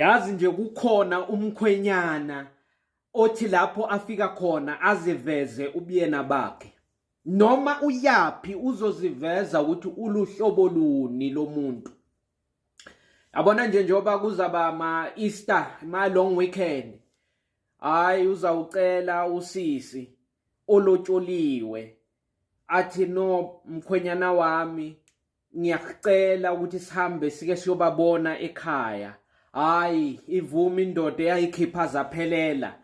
Yazi nje kukhona umkhwenyana othi lapho afika khona aziveze ubuyena bakhe. Noma uyaphi uzoziveza ukuthi uluhlobo luni lomuntu. Yabona nje njengoba kuzaba ama Easter, ma long weekend. Hayi uzawucela usisi olotsholiwe athi no mkhwenyana wami ngiyakucela ukuthi sihambe sike siyobabona ekhaya hayi ivuma indoda eyayikhipha zaphelela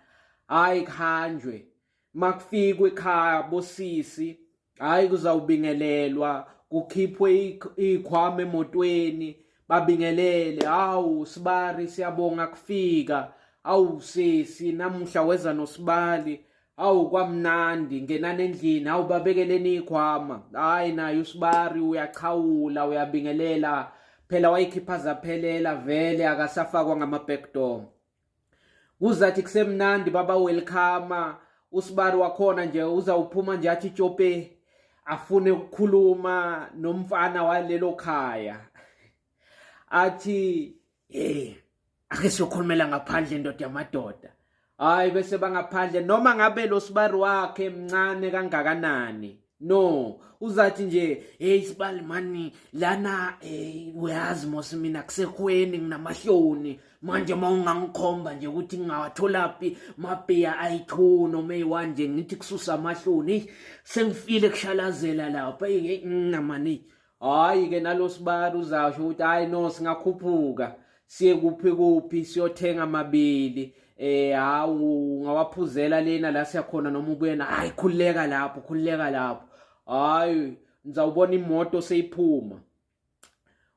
hayi kuhanjwe makufikwe ekhaya bosisi hayi kuzawubingelelwa kukhiphwe ikhwama emotweni babingelele hawu sibari siyabonga kufika awu sisi namuhla weza nosibali Awu kwamnandi ngenani endlini awu babekeleni ikhwama hayi naye usibari uyachawula uyabingelela phela wayikhipha zaphelela vele akasafakwa ngama backdoor kuzathi kusemnandi baba welcome usibari wakhona nje uzawuphuma nje athi tshope afune ukukhuluma nomfana walelo khaya athi hey ake siyokhulumela ngaphandle ndoda yamadoda hayi bese bangaphandle noma ngabe lo sibari wakhe mncane kangakanani no uzathi nje hey sibali mani lana eh uyazi mos mina kusekhweni nginamahloni manje uma ungangikhomba nje ukuthi ngingawatholaphi mabhiya ayi-two noma eyi-one nje ngithi kususa amahloni sengifile kushalazela lapha eyi nginamani Hayi ke nalosibali uzasho ukuthi hayi no singakhuphuka siye kuphi kuphi siyothenga amabili eh hawu ungawaphuzela lena la siyakhona noma ubuyena hayi khululeka lapho khululeka lapho hayi ngizawubona imoto seyiphuma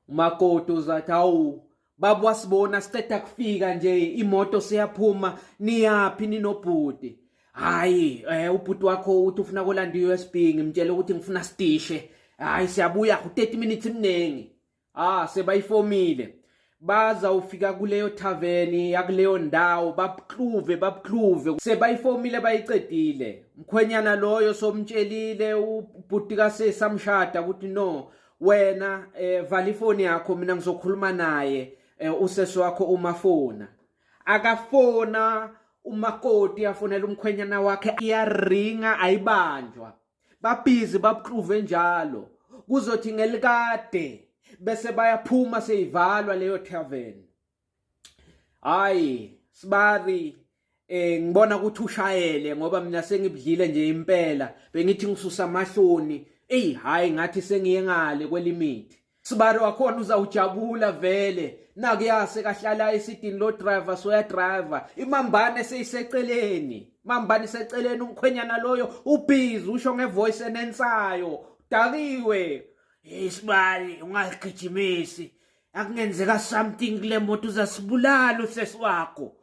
umakoti uzathi hawu baba wasibona siqeda kufika nje imoto seyaphuma niyaphi ninobhuti hayi eh ubhuti wakho uthi ufuna kolanda i-USB ngimtshela ukuthi ngifuna sitishe hayi siyabuya u-30 minutes mningi ah sebayifomile baza ufika kuleyo tavern yakuleyo ndawo babukluve babukluve sebayifomile bayicedile mkhwenyana loyo somtshelile ubhuti kasesamshada ukuthi no wena eh vala ifoni yakho mina ngizokhuluma naye eh, usesi wakho umafona akafona umakoti afonela umkhwenyana wakhe iyaringa ayibanjwa babhizi babukluve njalo kuzothi ngelikade bese bayaphuma seyivalwa leyo tavern hayi sibari eh ngibona ukuthi ushayele ngoba mina sengibudlile nje impela bengithi ngisusa amahloni eyi hayi ngathi sengiye ngale kwelimithi sibari wakhona uzawujabula vele nakuyase kahlala esidini lo driver soya driver imambane seyiseceleni mambane iseceleni umkhwenyana loyo ubhizi usho ngevoice enensayo dakiwe hey sibali ungagijimisi akungenzeka something kule moto uzasibulala usesi wakho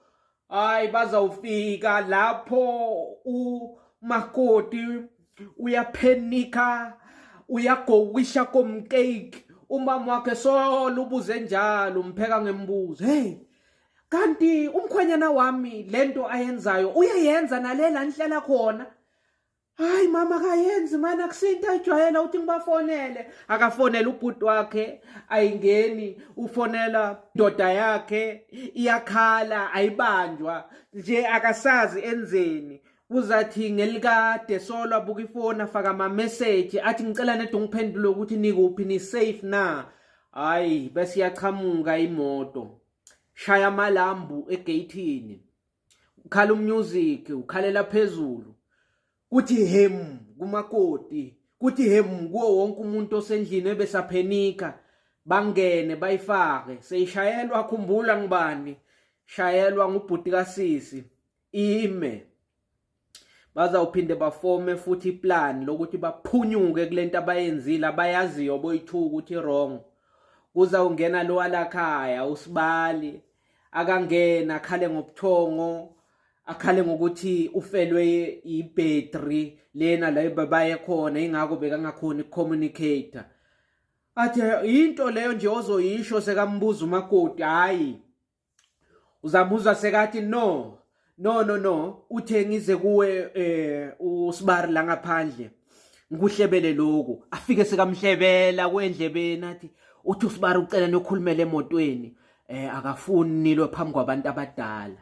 hayi bazawufika lapho umakoti uyaphenika uyagowisha komcake umama wakhe solo ubuze njalo umpheka ngembuzo hey kanti umkhwenyana wami lento ayenzayo uyayenza nalela nihlela khona Hayi mama akayenzi mani akusinto ayijwayela ukuthi ngibafonele. Akafonele ubhuti wakhe ayingeni ufonela indoda yakhe iyakhala ayibanjwa nje akasazi enzeni. Uzathi ngelikade solo abuka ifoni afaka ama message athi ngicela nede ungiphendule ukuthi nikuphi ni safe na. Hayi bese iyachamuka imoto. Shaya amalambu egeyithini. Ukhala umusic ukhalela phezulu kuthi hem kumakoti kuthi hem kuwo wonke umuntu osendlini ebesaphenika bangene bayifake seyishayelwa khumbula ngibani shayelwa ngubhuti kasisi ime bazawuphinde bafome futhi iplan lokuthi baphunyuke kulento abayenzile abayaziyo boyi-two ukuthi wrong kuzawungena lo walakhaya usibali akangena akhale ngobuthongo akhale ngokuthi ufelwe ibhetri lena la baye khona ingakho bekangakhoni ukucommunicate athi into leyo nje ozoyisho sekambuza umakoti hayi uzamuzwa sekathi no no no no uthe ngize kuwe eh usibari la ngaphandle ngikuhlebele lokhu afike sekamhlebela kwendlebeni athi uthi usibari ucela nokhulumela emotweni Akafuni nilwe phambi kwabantu abadala.